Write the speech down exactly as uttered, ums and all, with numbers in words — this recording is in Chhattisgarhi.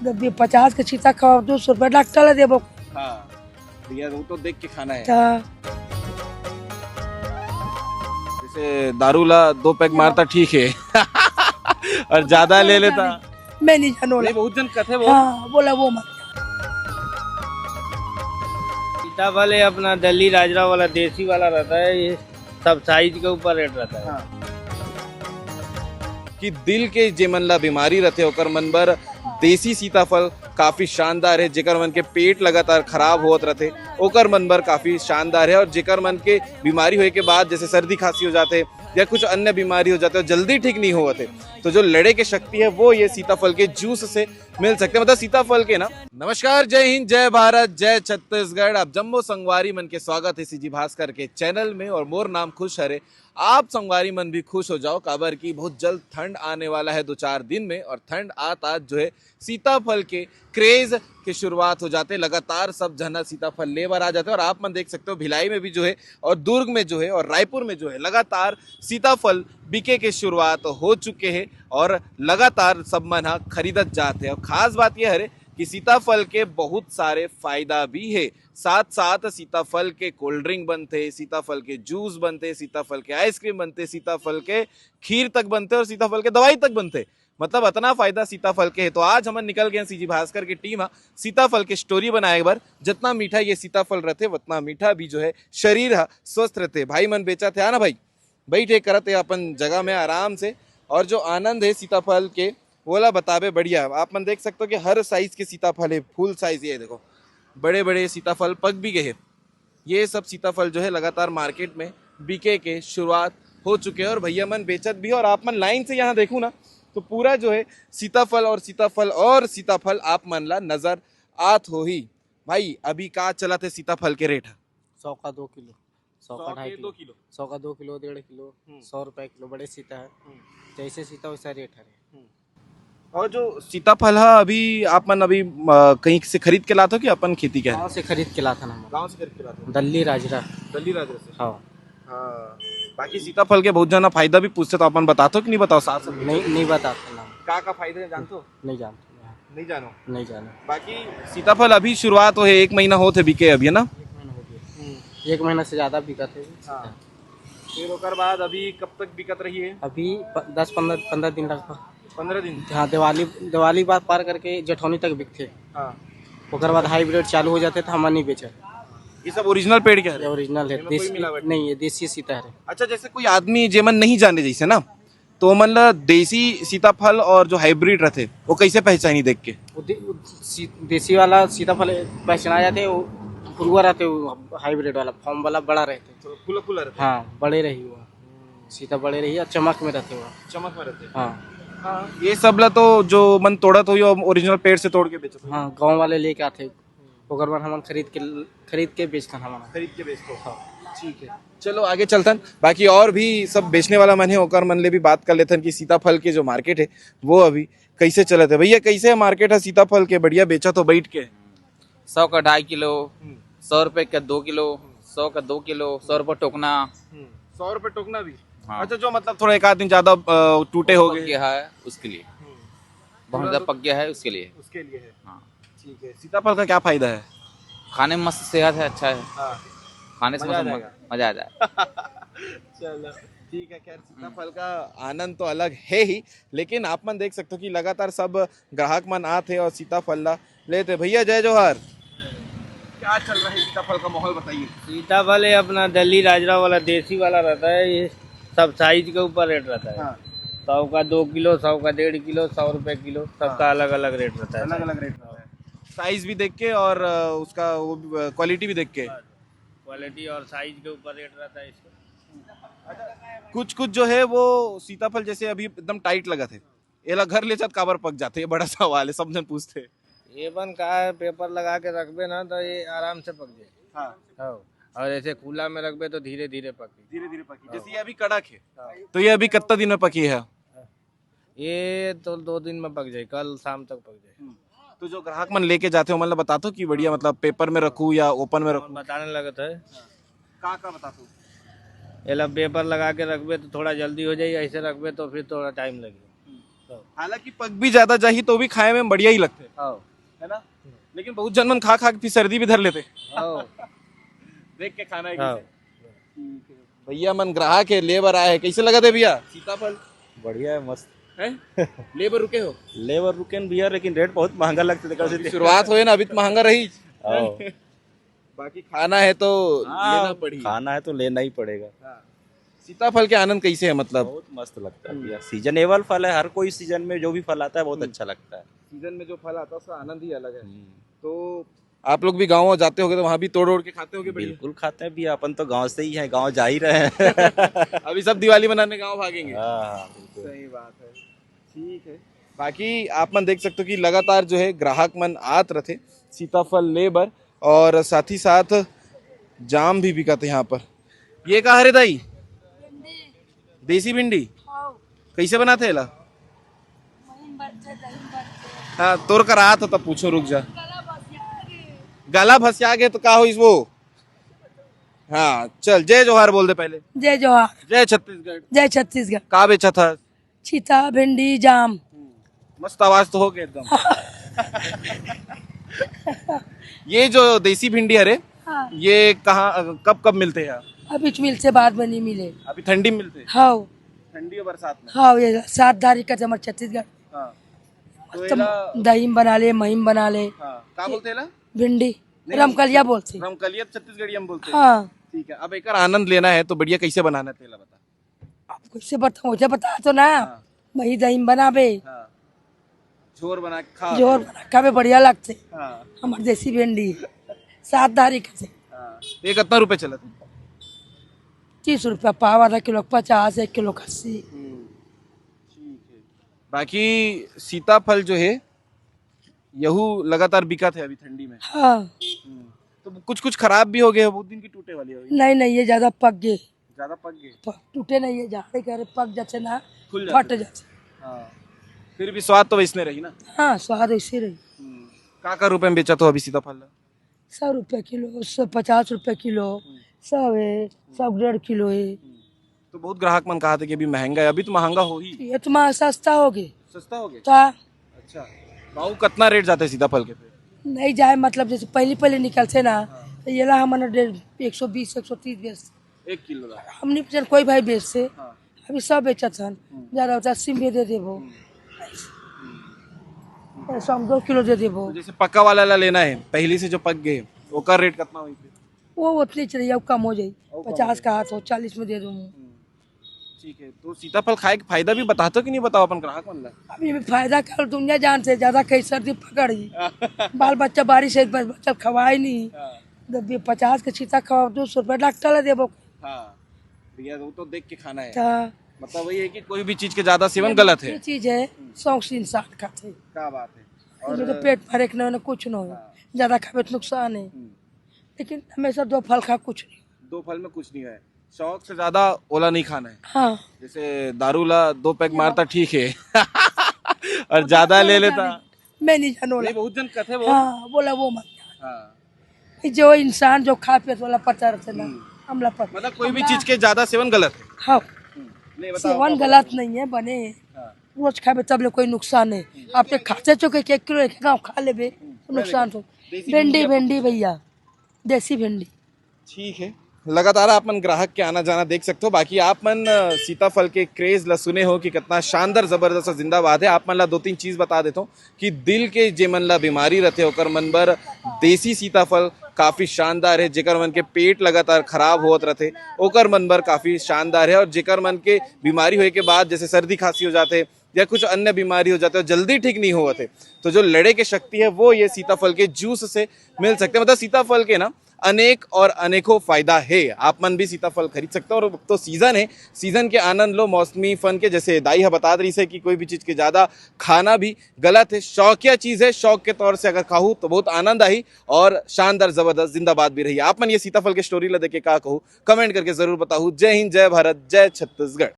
जब ये पचास के सीता खाओ, दो सौ रुपया डॉक्टर ला देबो। हाँ, भैया, वो तो देख के खाना है। हाँ। जैसे दारू ला दो पैक मारता, ठीक है। और ज्यादा ले लेता। मैं नहीं जानू नहीं, ला। बहुत जन कथे वो। हाँ, बोला वो मत। सीता फल ये अपना दिल्ली राजरा वाला देसी वाला रहता है, ये सब साइज के ऊपर रेट रहता है। हाँ। कि दिल के जेमन ला बीमारी रथे, ओकर मन बर देसी सीताफल काफी शानदार है। जेकर मन के पेट लगातार खराब होत रथे, ओकर मन बर काफी शानदार है। और जेकर मन के बीमारी होए के बाद, जैसे सर्दी खांसी हो जाथे या कुछ अन्य बीमारी हो जाथे और जल्दी ठीक नहीं होवत है, तो जो लड़े के शक्ति है, वो ये सीताफल के जूस से मिल सकते हैं, मतलब सीताफल के ना। नमस्कार, जय हिंद, जय भारत, जय छत्तीसगढ़। आप जम्मो संगवारी मन के स्वागत है सीजी भास्कर के चैनल में और मोर नाम खुश हरे। आप संगवारी मन भी खुश हो जाओ, काबर कि बहुत जल्द ठंड आने वाला है दो चार दिन में, और ठंड आत आत जो है सीताफल के क्रेज के शुरुआत हो जाते। लगातार सब झना सीताफल ले बर आ जाते हैं और आप मन देख सकते हो भिलाई में भी जो है और दुर्ग में जो है और रायपुर में जो है लगातार सीताफल बिके के शुरुआत हो चुके हैं और लगातार सब मन ह खरीदत जात है। और खास बात यह है कि सीताफल के बहुत सारे फायदा भी है। साथ साथ सीताफल के कोल्ड ड्रिंक बनते, सीताफल के जूस बनते, सीताफल के आइसक्रीम बनते, सीताफल के खीर तक बनते और सीताफल के दवाई तक बनते। मतलब अतना फायदा सीताफल के है। तो आज हमन निकल गए सीजी भास्कर की टीम ह सीताफल के स्टोरी बनाए बर। जितना मीठा ये सीताफल रहते, उतना मीठा भी जो है शरीर ह स्वस्थ रहते। भाई मन बेचत है, आ ना भाई, बैठे करत है अपन जगह में आराम से। और जो आनंद है सीताफल के, वोला बताबे बढ़िया। आप मन देख सकते हो कि हर साइज के सीताफल है, फुल साइज। ये देखो, बड़े बड़े सीताफल पक भी गए हैं। ये सब सीताफल जो है लगातार मार्केट में बिके के शुरुआत हो चुके हैं और भैया मन बेचत भी है। और आप मन लाइन से यहाँ देखूँ ना, तो पूरा जो है सीताफल और सीताफल और सीताफल आप मन ला नजर आत होही। भाई, अभी का चलत है सीताफल के रेट ह? सौ का दो किलो। सौ का ढाई किलो। सौ का दो किलो, डेढ़ किलो। हम्म। सौ रुपए किलो बड़े सीता है। हम्म। जैसे सीता वैसा रेट है। हम्म। और जो सीताफल है, अभी आप मन अभी, अ, कहीं से खरीद के लात हो कि अपन खेती के है? गाँव से खरीद के लात हन हम। गाँव से खरीद के लात हो? दल्ली राजरा। दल्ली राजरा से? हाँ। हाँ। बाकी सीताफल के बहुत जना फायदा भी पूछते, तो अपन बतात हो कि नहीं बताओ साथ साथ? नहीं, नहीं बतात हन हम। का का फायदा है जानते हो? नहीं जानते। नहीं जानो? नहीं जानो। बाकी सीताफल अभी शुरुआत हो है, एक महीना होत है बिके अभी, है ना? एक महीना हो गया। हम्म। एक महीना से ज्यादा बिकत है। हाँ। फिर ओकर बाद अभी कब तक बिकत रही है? अभी प-, दस पन्द्रह, पन्द्रह दिन लगभग। पन्द्रह दिन? हाँ, दिवाली, दिवाली बाद पार करके जेठौनी तक बिकथे। हाँ। ओकर बाद हाइब्रिड चालू हो जाथे, तो हमन नहीं बेचन। ये सब ओरिजिनल पेड़ के हरे? ये ओरिजिनल है, एमे कोई देसी मिलावट नहीं है, देसी सीता है। अच्छा, जैसे कोई आदमी जेमन नहीं जाने जैसे ना, तो ओमन ला देसी सीताफल और जो हाइब्रिड रथे, वो कैसे पहचानी देख के? वो दे-, वो सी-, देसी वाला सीताफल पहचाना जाथे, वो भुरवा रहथे, वो हाइब्रिड वाला, फॉर्म वाला बड़ा रहथे। थोड़ा फूला फूला रहथे। हाँ, बड़े रही वो। सीता बड़े रही और चमक में रहथे वो। चमक में रहथे। हाँ। हाँ, ये सब ला तो जो मन तोड़त होही, ओरिजिनल पेड़ से तोड़ के बेचत होही। हाँ, गाँव वाले लेके आथे। ओकर बर हमन खरीद के, खरीद के बेचथन हमन। खरीद के बेचथो। हाँ। ठीक है, चलो आगे चलथन। बाकी और भी सब बेचने वाला मन है, ओकर मन ले भी बात कर लेथन कि सीताफल के जो मार्केट है, वो अभी कैसे चलत है। भैया, कैसे है मार्केट है सीताफल के? बढ़िया बेचत हो बैठ के? सौ का ढाई किलो, हम्म। सौ रुपए का दो किलो, सौ का दो किलो, सौ रुपए टोकना। हम्म, सौ रुपए टोकना भी? हाँ। अच्छा, जो मतलब थोड़ा एक आध दिन ज्यादा, अ, टूटे हो पक गए। गया है, उसके लिए। हम्म। बहुत ज्यादा पक गया है, उसके लिए। उसके लिए है। हाँ। ठीक है, सीताफल का क्या फायदा है? खाने में मस्त, सेहत है, अच्छा है। हाँ। खाने से मजा आ मतलब जाएगा। मजा आ जाए। चलो, ठीक है। खैर, सीताफल का आनंद तो अलग है ही, लेकिन आप मन देख सकते हो कि लगातार सब ग्राहक मन आथे और सीताफल ला लेथे। भैया, जय जोहार। क्या चल रहा है सीताफल का माहौल, बताइए। सीताफल ये अपना दिल्ली राजरा वाला, देसी वाला रहता है, ये सब साइज के ऊपर रेट रहता है। हाँ। सौ का दो किलो, सौ का डेढ़ किलो, सौ रुपए किलो, सबका हाँ। अलग अलग रेट रहता है। अलग अलग रेट रहता है, साइज भी देख के और, अ, उसका वो भी, अ, क्वालिटी भी देख के। क्वालिटी और साइज के ऊपर रेट रहता है इसका। कुछ कुछ जो है वो सीताफल जैसे अभी एकदम टाइट लगा थे, एला घर ले जात काबर पक जाथे, ये बड़ा सवाल है, सब जन पूछते हैं। ये बन का है, पेपर लगा के रखबे ना तो ये आराम से पक जाए। हाँ। हाँ। और ऐसे खुला में रखबे तो धीरे धीरे पकी। धीरे धीरे पकी। हाँ। जैसे ये अभी कड़क है, हाँ। तो ये अभी कितना दिन में पकी है? ये तो दो दिन में पक जाए, कल शाम तक पक जाए। हम्म। तो जो ग्राहक मन लेके जाते हो, मतलब बताते हो कि बढ़िया, मतलब पेपर में रखूँ या ओपन में रखूँ? बताने लगत है। का का बताते हो? एला पेपर लगा के रखबे तो थोड़ा जल्दी हो जाए, ऐसे रखबे तो फिर थोड़ा टाइम लगे। हम्म। हालांकि पक भी ज्यादा जाही तो भी खाए में बढ़िया ही लगथे, हाँ। है ना? लेकिन बहुत जन मन खा खा के फिर सर्दी भी धर लेथे। हाँ। देख के खाना है हाँ। भैया मन ग्राहक है, ले बर आए हैं। कैसे लगथे भैया सीताफल? बढ़िया है, मस्त। हैं? ले बर रुके हो? ले बर रुके हैं भैया, लेकिन रेट बहुत महंगा लगथे, देखा अभी से शुरुआत होए ना, अभी तो महंगा रही। हाँ। बाकी खाना है तो हाँ, लेना पड़ी। खाना है तो लेना ही पड़ेगा। हाँ। सीताफल के आनंद कैसे है, मतलब? बहुत मस्त लगता है हम्म। भैया, सीजनेबल फल है, हर कोई सीजन में जो भी फल आता है बहुत हम्म। अच्छा लगता है। सीजन में जो फल आता है उसका आनंद ही अलग है। हम्म। तो आप लोग भी गाँव जाते होगे तो वहाँ भी तोड़ ओड़ के खाते होगे बढ़िया? बिल्कुल खाते हैं भैया, अपन तो गाँव से ही है, गाँव जा ही रहे हैं। अभी सब दिवाली मनाने गाँव भागेंगे। हाँ, हाँ, बिल्कुल। सही बात है, ठीक है। बाकी आप मन देख सकते हो कि लगातार जो है ग्राहक मन आत रथे सीताफल ले बर, और साथ ही साथ जाम भी बिकत है यहाँ पर। ये का हरे दाई? देसी भिंडी। कैसे बनाथे एला? हाँ, तोर करा तो तब पूछो, रुक जा। गला भसिया गे तो का होइस वो? हाँ, चल, जय जोहार बोल दे पहले। जय जोहार। जय छत्तीसगढ़। जय छत्तीसगढ़। का बेचत हस? चीता, भिंडी, जाम। मस्त आवाज तो हो गया एकदम। ये जो देसी भिंडी हरे, हाँ। ये कहाँ, कब कब मिलथे? अभी तो मिलथे, बाद में नहीं मिले। अभी ठंडी में मिलथे? हाँ। ठंडी और बरसात में? हाँ, ये सात तारीख का हमारे छत्तीसगढ़। हाँ। तो तो एला दही में बना ले, मही में बना ले। हाँ। का बोलथे एला? भिंडी। नहीं, रमकलिया बोलथे। रमकलिया तो छत्तीसगढ़िया में बोलथे। हाँ। ठीक है, अब एकर आनंद लेना है तो बढ़िया कैसे बनाना है, तेला बता। अब कैसे बताऊँ, वैसे बता तो ना। हाँ। मही दही में बनाबे। हाँ। झोर बना के खा। झोर बना के खाबे, बढ़िया लगथे। हाँ। हमर देसी भिंडी, सात तारीख से। हाँ। ये कितना रुपए चलत है? तीस रुपया पाव, आधा किलो पचास, एक किलो अस्सी। हम्म। ठीक है। बाकी सीताफल जो है, यहू लगातार बिकत है अभी ठंडी में। हाँ। हम्म। तो कुछ कुछ खराब भी हो गए, बहुत दिन की टूटे वाली हो गई। नहीं, नहीं, ये ज्यादा पक गए। ज्यादा पक गए? प-, टूटे नहीं है, झाड़े के अरे पक जाते ना, खुल जाते फट हैं। जाते। हाँ। फिर भी स्वाद तो वैसने रही ना? हाँ, स्वाद वैसे रही। हम्म। का का रुपए में बेचत हो अभी सीताफल ला? सौ रुपये किलो, सौ पचास रुपये किलो, हम्म। सौ है, सौ डेढ़ किलो है। हम्म। तो बहुत ग्राहक मन कहा थे कि अभी महंगा है, अभी तो महंगा हो ही। ये तो माँ सस्ता हो गए। सस्ता हो गए? ता अच्छा, भाव कितना रेट जाते सीताफल के पे? नहीं जाए, मतलब जैसे पहले पहले निकलते ना, हाँ। तो ये ला हमन डेढ़, एक सौ बीस, एक सौ तीस बेचते। एक किलो ला? हमनी बेचन कोई भाई बेचते। हाँ। अभी सब बेचत हन। हम्म। ज्यादा होता अस्सी में दे देबो। हम्म। हम्म। ऐसा हम दो किलो दे देबो। तो जैसे पक्का वाला ला लेना है, पहली से जो पक गए, ओकर रेट कितना होई फिर? वो उतनी चाहिए, अब कम हो जाई। और कम हो पचास जाई। का हाथ हो, चालीस में दे दूँ। हम्म। ठीक है, तो सीताफल खाए के फायदा भी बताते हो कि नहीं बताओ अपन ग्राहक मन ला? अभी भी फायदा कर, दुनिया जान से ज्यादा कई सर्दी पकड़ी। बाल बच्चा बारिश है, बस बच्चा खवाए नहीं। हाँ। जब भी पचास के सीता खवाओ, दो सौ रुपया डॉक्टर ला देबो। हाँ। भैया, वो तो देख के खाना है। हाँ। मतलब वही है कि कोई भी चीज के ज्यादा सेवन ये गलत ये है। चीज है, हम्म। शौक से इंसान खाते। क्या बात है। और इसमें तो पेट भरे के ना, ना कुछ ना हो। हाँ। ज्यादा खावे तो नुकसान है। हम्म। लेकिन हमेशा दो फल खा, कुछ नहीं। दो फल में कुछ नहीं है। शौक से ज्यादा ओला नहीं खाना है। हाँ। जैसे दारू ला दो पैग मारता, ठीक है। और ज्यादा ले लेता। मैं नहीं जानू नहीं, ओला। बहुत जन कथे वो। हाँ, बोला वो मत। हाँ। ये जो इंसान जो खा पियत वाला पता रहते ना, हम्म। हमला पता। मतलब कोई भी चीज के ज्यादा सेवन गलत है। हाँ। हम्म। नहीं, बताओ, सेवन गलत नहीं है, बने। हाँ। रोज खाबे तब ले कोई नुकसान नहीं। हम्म। आप तो खाते चुके एक किलो एक गाँव खा लेबे, हम्म। तो नुकसान तो। देसी भिंडी, भिंडी भैया, देसी भिंडी। ठीक है, लगातार आप मन ग्राहक के आना जाना देख सकते हो। बाकी आप मन, अ, सीताफल के क्रेज ला सुने हो कि कितना शानदार, जबरदस्त, जिंदाबाद है। आप मन ला दो तीन चीज बता देता हूँ कि दिल के जे मन ला बीमारी रहते, ओकर मन बर देसी सीताफल काफी शानदार है। जेकर मन के पेट लगातार खराब होत रहते, ओकर मन बर काफी शानदार है। और जेकर मन के बीमारी होए के बाद जैसे सर्दी खांसी हो जाते या कुछ अन्य बीमारी हो जाते और जल्दी ठीक नहीं होते, तो जो लड़े के शक्ति है वो ये सीताफल के जूस से मिल सकते हैं। मतलब सीताफल के ना अनेक और अनेकों फायदा है। आप मन भी सीताफल खरीद सकते हो और अब तो सीजन है, सीजन के आनंद लो। मौसमी फन के जैसे दाई ह बतात रही है कि कोई भी चीज के ज्यादा खाना भी गलत है, शौकिया चीज है। शौक के तौर से अगर खाहू तो बहुत आनंद आई और शानदार, जबरदस्त, जिंदाबाद भी रही। आप मन ये सीताफल के स्टोरी ला देख के का कहू, कमेंट करके जरूर बताहू। जय हिंद, जय भारत, जय छत्तीसगढ़।